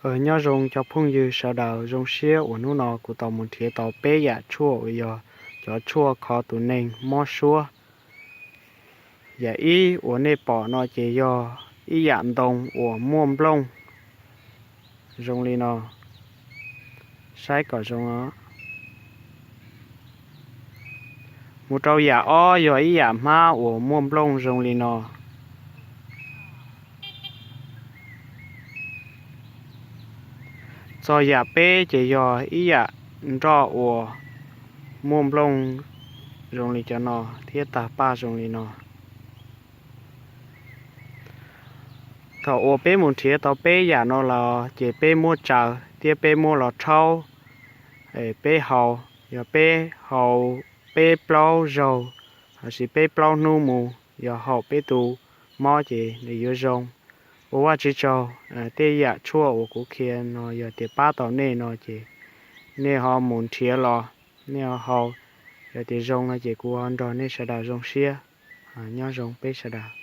Nyob zoo cov phooj ywg sawv daws, zoo siab uas hnub no kuv tau mus nrhiav tau peb yam tshuaj uas yog cov tshuaj kho tus neeg mob suab. Yam ib uas nej pom no ces yog ib yam ntoo uas muaj nplooj zoo li no. Saib kom zoo. Mus rau yam ob yog ib yam hmab uas muaj nplooj zoo li no. Txog yam peb ces yog ib yam nroj uas muaj nplooj zoo li cov no thiab tag paj zoo li no. Thaum uas peb mus nrhiav tau peb yam no los ces peb muab tsaws thiab peb muab los rhaub, peb haus. Yog peb haus peb plaub zaug los sis peb plaub hnub mus, yog haum peb tus mob ces nws yuav zoo. Ua Vajtswv tsaug, tej yam tshuaj uas kuv qhia no yog tias pab tau nej no ces nej ho mus nrhiav los nej ho haus. Yog tias zoo no ces kuv ho nrog nej sawv daws zoo siab. Nyob zoo peb sawv daws.